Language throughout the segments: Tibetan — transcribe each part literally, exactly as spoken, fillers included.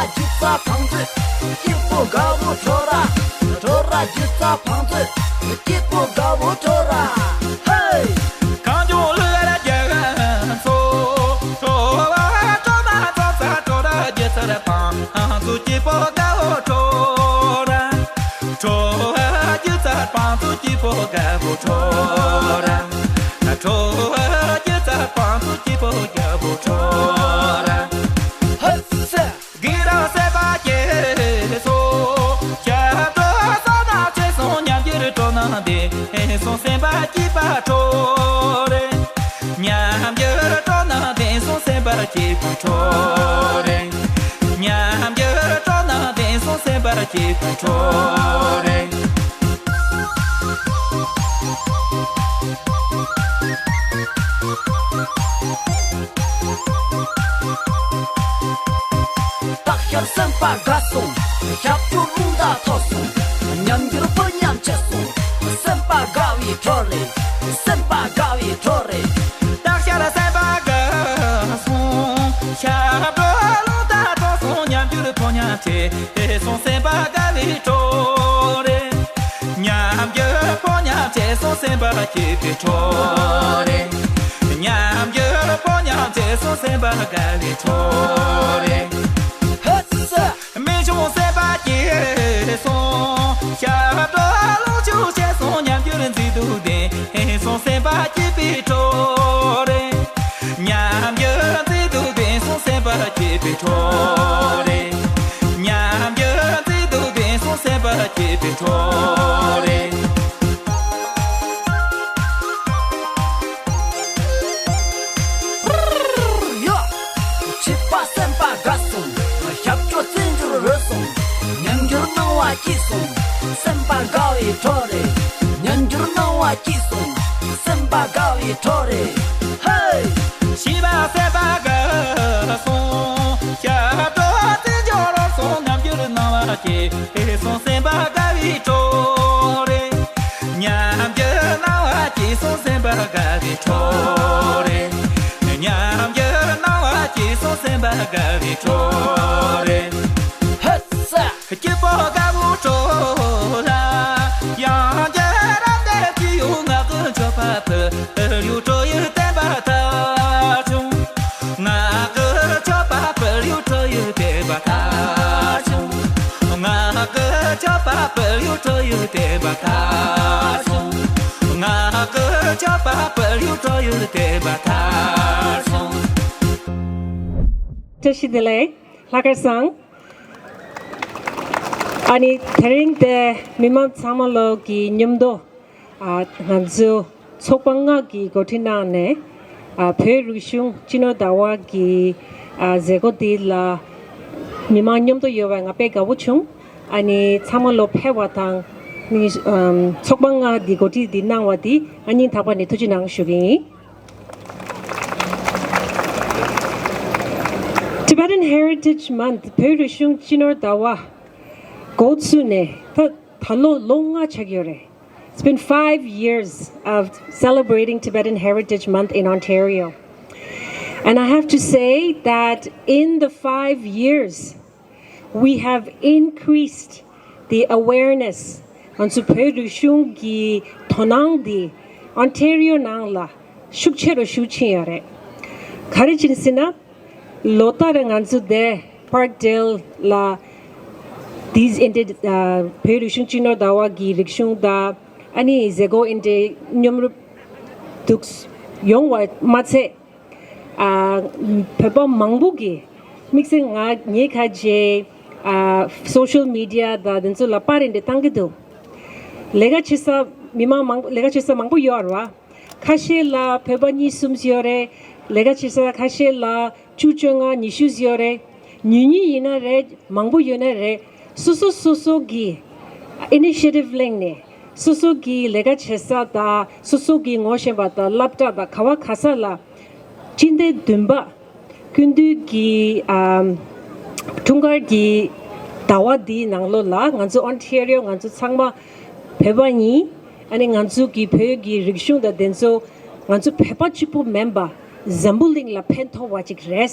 རྒྱུ་རྩ་བང་མཛོད་སྐྱིད་པོ་དགའ་བོ་ཁྲོ་ར། ཁྲོ་ར་རྒྱུ་རྩ་བང་མཛོད་སྐྱིད་པོ་དགའ་བོ་ཁྲོ་ར། ཧེ། གངས་ལྗོངས་ཀླུ་རྒྱལ་རྒྱ་མཚོ། ཁྲོ་བ་ཁྲོ་མ་ཁྲོ་ཚ་ཁྲོ་ར་རྒྱུ་རྩ་བང་མཛོད་སྐྱིད་པོ་དགའ་བོ་ཁྲོ་ར། ཁྲོ་བ་རྒྱུ་རྩ་བང་མཛོད་སྐྱིད་པོ་དགའ་བོ་ཁྲོ་ར། ཁྲོ་བ་རྒྱུ་རྩ་བང་མཛོད་སྐྱིད་པོ་དགའ་བོ་ཁྲོ་ར། ཧེ་སེ། གི་ར་སེ་བ་ཀེ་སོ། ཞབས་བྲོ་སོ་ན་ཚེ་སོང་ཉམས་འགྱུར་སྤྲོ་སྣང་ལྡན་སོང་སེམས་པ་སྐྱིད་པ་ཁྲོ་རེ། ཉམས་འགྱུར་སྤྲོ་སྣང་ལྡན་སོང་སེམས་པ་སྐྱིད་པ་ཁྲོ་རེ། ཉམས་འགྱུར་སྤྲོ་སྣང་ལྡན་སོང་སེམས་པ་སྐྱིད་པ་ཁྲོ་རེ། སྟག་ཤར་སེམས་པ་དགའ་སོང་། ཞབས་བྲོ་རླུང་རྟ་མཐོ་སོང་། ཉམས་འགྱུར་སྤུ་ཉམས་ཆེ་སོང་། སེམས་པ་དགའ་བའི་ཁྲོ་རེ། སེམས་པ་དགའ་བའི་ཁྲོ་རེ། སྟག་ཤར་སེམས་པ་དགའ་སོང་། ཞབས་བྲོ་རླུང་རྟ་མཐོ་སོང་། ཉམས་འགྱུར་ཕོ་ཉ་ཆེ་སོང་། སེམས་པ་དགའ་བའི་ཁྲོ་རེ། ཉམས་འགྱུར་ཕོ་ཉ་ཆེ་སོང་། སེམས་པ་སྐྱིད་པའི་ཁྲོ་རེ། ཉམས་འགྱུར་ཕོ་ཉ་ཆེ་སོང་། སེམས་པ་དགའ་བའི་ཁྲོ་རེ། ཧེ་སེ། མི་ཆུང་སེམས་པ་སྐྱིད་སོང་། ཞབས་བྲོ་རླུང་ཆུ་ཆེ་སོང་། ཉམས་འགྱུར་མཛེས་སྡུག་ལྡན་སོང་། སེམས་པ་སྐྱིད་པའི་ཁྲོ་རེ། ཉམས་འགྱུར་མཛེས་སྡུག་ལྡན་སོང་། སེམས་པ་སྐྱིད་པའི་ཁྲོ་རེ། ཉམས་འགྱུར་མཛེས་སྡུག་ལྡན་སོང་། སེམས་པ་སྐྱིད་པའི་ཁྲོ་རེ། ཡོ། བྱིས་པ་སེམས་པ་དགའ་སོང་། ཞབས་བྲོ་རྩེད་འཇོར་རོལ་སོང་། ཉམས་འགྱུར་སྣང་བ་སྐྱིད་སོང་། སེམས་པ་དགའ་བའི་ཁྲོ་རེ། ཉམས་འགྱུར་སྣང་བ་སྐྱིད་སོང་། སེམས་པ་དགའ་བའི་ཁྲོ་རེ། ཧེ། བྱིས་པ་སེམས་པ་དགའ་སོང་། ཞབས་བྲོ་རྩེད་འཇོར་རོལ་སོང་། ཉམས་འགྱུར་སྣང་བ་སྐྱིད་སོང་། སེམས་པ་དགའ་བའི་ཁྲོ་རེ། ཉམས་འགྱུར་སྣང་བ་སྐྱིད་སོང་། སེམས་པ་དགའ་བའི་ཁྲོ་རེ། ཉམས་འགྱུར་སྣང་བ་སྐྱིད་སོང་། སེམས་པ་དགའ་བའི་ཁྲོ་རེ། ཧེ་སེ། སྐྱིད་པོ་དགའ་བོ་ཁྲོ་ལ། ཡང་བསྐྱར་རབ་འདེབས་ཀྱི་ཡོད། ངག་གི་མཆོད་པ་ཕུལ་ཡོད། ཁྲོ་ཡི་བསྟན་པ་མཐའ་འཁྱོངས། ངག་གི་མཆོད་པ་ཕུལ་ཡོད། ཁྲོ་ཡི་བསྟན་པ་མཐའ་འཁྱོངས། ངག་གི་མཆོད་པ་ཕུལ་ཡོད། ཁྲོ་ཡི་བསྟན་པ་མཐའ་འཁྱོངས། ངག་གི་མཆོད་པ་ཕུལ་ཡོད། ཁྲོ་ཡི་བསྟན་པ་མཐའ་འཁྱོངས། བཀྲ་ཤིས་བདེ་ལེགས། ལྷག་དཀར་བཟང་། ཨ་ནི་དེ་རིང་དེ་མི་མང་ཚང་མ་ལོ་གི་མཉམ་དུ། ཨ། ང་ཚོ་ཚོགས་པ་ལྔ་གིས་འགོ་ཁྲིད་གནང་ནས། ཨ། བོད་རིག་གཞུང་སྤྱི་ནོར་ཟླ་བ་གི། ཨ། མཛད་སྒོ་འདི་ལ་མི་མང་མཉམ་དུ་ཡོད་པ་ང་དཔེ་དགའ་པོ་བྱུང་། ཨ་ནི་ཚང་མ་ལོ་ཕེབས་པ་དང་། ནི། ཨམ། ཚོགས་པ་ལྔ་འདི་འགོ་ཁྲིད་འདི་གནང་བ་འདི་ང་སྙིང་ཐག་པ་ནས་ཐུགས་རྗེ་གནང་ཞུ་གི་ཡིན། Tibetan Heritage Month བོད་རིག་གཞུང་སྤྱི་ནོར་ཟླ་བ་འགོ་བཙུགས་ནས་ད་ད་ལོ་ལོ་ལྔ་ཆགས་ཡོད་རེད། It's been five years of celebrating Tibetan Heritage Month in Ontario. And I have to say that in the five years, we have increased the awareness. ང་ཚོ་བོད་རིག་གཞུང་གི་དོ་སྣང་འདི་Ontario ནང་ལ་ཤུགས་ཆེ་རུ་ཤུགས་ཆེན་ཡོད་རེད། ག་རེ་བྱས་ཟེར་ན། ལོ་ལྟར་ང་ཚོ་དེ་Parkdale ལ་These Indi- ཨ། བོད་རིག་གཞུང་སྤྱི་ནོར་ཟླ་བ་གི་རིག་གཞུང་དང་ཨ་ནི་མཛད་སྒོ་ཨིན་ཏེ་མཉམ་རུབ་འདུག་ཡོང་བ་མ་ཚད། ཨ། བོད་པ་མང་པོ་གིས་དམིགས་བསལ་ང་ངའི་ཁ་རྗེ། ཨ། social media དང་དེ་ཚོ་ལ་པར་ཨིན་ཏེ་བཏང་གི་འདུག་ལས་ཀ་བྱེད་ས་མི་མང་མང་ལས་ཀ་བྱེད་ས་མང་པོ་ཡོད་རེད་བ། ཁ་ཤས་ལ་བོད་པ་གཉིས་གསུམ་ཡོད་རེད། ལས་ཀ་བྱེད་ས་ཁ་ཤས་ལ་བཅུ་བཅོ་ལྔ་ཉི་ཤུ་ཡོད་རེད། ཉུང་ཉུང་ཡིན་ན་རེད། མང་པོ་ཡོད་ན་རེད། སོ་སོ་སོ་སོ་གི་initiative གླེང་ནས་སོ་སོ་གི་ལས་ཀ་བྱེད་ས་དང་སོ་སོ་གི་ངོ་ཤེས་པ་དང་སློབ་གྲྭ་དང་ག་བ་ག་ས་ལ་སྤྱི་ཟླ་བདུན་པ། སྐུ་མདུན་གྱི། ཨམ། འཁྲུངས་སྐར་གྱི་ཟླ་བ་འདིའི་ནང་ལོགས་ལ་ང་ཚོ་Ontario ང་ཚོ་ཚང་མ་བོད་པ་ཡིན། ཨ་ནི་ང་ཚོ་གི་བོད་ཀྱི་རིག་གཞུང་དང་དེ་ཚོ་ང་ཚོ་བོད་པ་གཅིག་པུ་མིན་པ་འཛམ་བུ་གླིང་ལ་ཕན་ཐོགས་པ་ཅིག་རེད།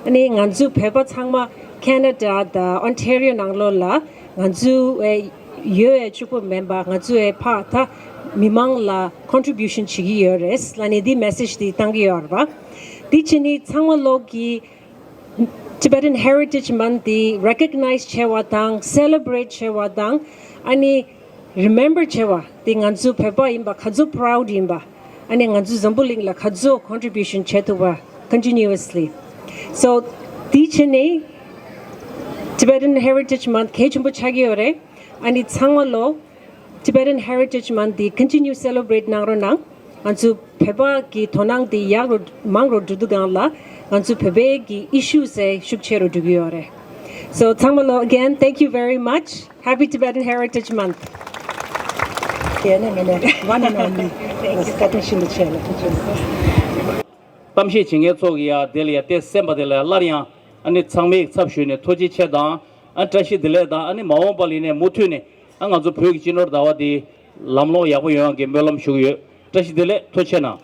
ཨ་ནི་ང་ཚོ་བོད་པ་ཚང་མ་ཁེ་ན་ཌ་དང་ཨོན་ཊེ་རི་ཡོ་ནང་ལོགས་ལ་ང་ཚོ་ཨེ་ཡོད་ཨེ་གཅིག་པོ་མིན་པ་ང་ཚོ་ཨེ་ཕ་ད་མི་མང་ལ་ཁོན་ཊི་བིའུ་ཤན་བྱེད་ཀྱི་ཡོད་རེད་ལབ་ནས་འདི་མེ་སེ་ཇི་འདི་བཏང་གི་ཡོད་རེད་པ། འདི་བྱས་ནས་ཚང་མ་ལོག་གི་Tibetan Heritage Month འདི་རེ་ཀོག་ནའིཛ་བྱེད་པ་དང་སེ་ལེ་བྷི་རེཊ་བྱེད་པ་དང་ཨ་ནི་རི་མེམ་བར་བྱེད་པ་འདི་ང་ཚོ་བོད་པ་ཡིན་པ་ག་ཚོད་པ་རའུ་ཌི་ཡིན་པ། ཨ་ནི་ང་ཚོ་འཛམ་བུ་གླིང་ལ་ག་ཚོད་ཁོན་ཊི་བིའུ་ཤན་བྱེད་ཐུབ་པ་ཀོན་ཊི་ནིའུ་ཨ་སི་ལི། སོ་འདི་བྱས་ནས་Tibetan Heritage Month གལ་ཆེན་པོ་ཆགས་ཀྱི་ཡོད་རེད། ཨ་ནི་ཚང་མ་ལོ་Tibetan Heritage Month འདི་ཀོན་ཊི་ནིའུ་སེ་ལེ་བྷི་རེཊ་གནང་རོགས་གནང་། ང་ཚོ་བོད་པ་གི་དོ་སྣང་འདི་ཡག་རུ་མང་རུ་འགྲོ་དུས་སྒང་ལ་ང་ཚོ་བོད་པའི་གི་ཨི་ཤུ་སི་ཤུགས་ཆེ་རུ་འགྲོ་གི་ཡོད་རེད། So ཚང་མ་ལོ་again thank you very much. Happy Tibetan Heritage Month. ཡེ་ནས་མེད་ནས་one and only. བཀའ་དྲིན་ཤིན་ཏུ་ཆེ་ལ་ཐུགས་རྗེ་ཆེ། གཏམ་བཤད་བྱེད་མཁན་ཚོ་གི་ཡ་དེ་ལ་ཡ་བལྟས་གསན་པ་དེ་ལ་ཡ་སླར་ཡང་ཨ་ནི་ཚང་མའི་ཚབ་ཞུས་ནས་ཐུགས་རྗེ་ཆེ་དང་ཨ་བཀྲ་ཤིས་བདེ་ལེགས་དང་ཨ་ནི་མ་འོངས་པ་ལ་ནས་མུ་མཐུད་ནས་ཨ་ང་ཚོ་བོད་ཀྱི་སྤྱི་ནོར་ཟླ་བ་དེ་ལམ་ལྷོང་ཡག་པོ་ཡོང་ཡག་གི་སྨོན་ལམ་ཞུ་གི་ཡོད། བཀྲ་ཤིས་བདེ་ལེགས། ཐུགས་རྗེ་ཆེ་གནང་།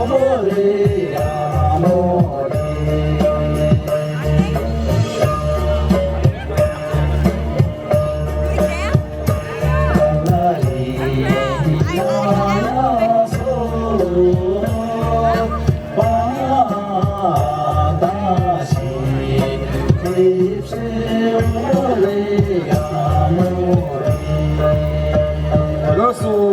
ལགས་སོ།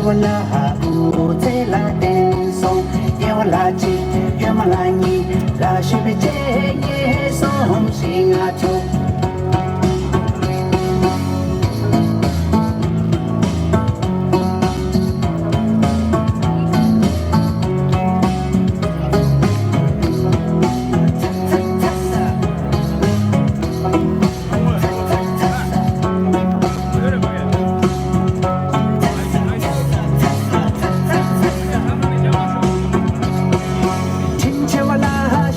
བ་ལ་ཧ་བུ་ཚེ་ལ་བརྟེན་སོང་། དགེ་བ་ལ་གཅིག་གཡོན་མ་ལ་གཉིས་ལ་ཞུ་བའི་ཆེ་ཉེས་སོང་ཞིང་ང་ཐུག་ཁྲིམས་ཆེ་བ་ལ་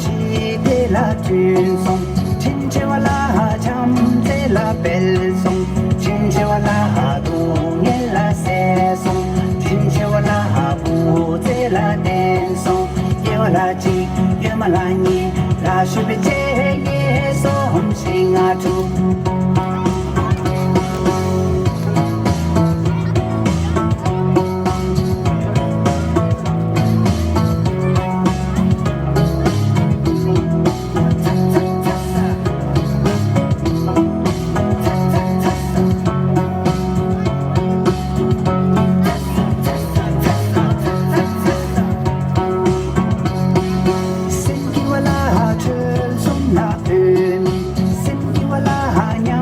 ཞི་བདེ་ལ་བསྐྲུན་སོང་། ཁྲིམས་ཆེ་བ་ལ་བྱམས་བརྩེ་ལ་སྤེལ་སོང་། ཁྲིམས་ཆེ་བ་ལ་སྡུག་བསྔལ་ལ་སེལ་སོང་། ཁྲིམས་ཆེ་བ་ལ་བུ་ཚེ་ལ་བརྟེན་སོང་། དགེ་བ་ལ་གཅིག་གཡོན་མ་ལ་གཉིས་ལ་ཞུ་བའི་ཆེ་ཉེས་སོང་ཞིང་ང་ཐུག་སེམས་སྐྱིད་པ་ལ་ཁྲོད་གསུམ་ལ་ཕན། སེམས་སྐྱིད་པ་ལ་ཉ།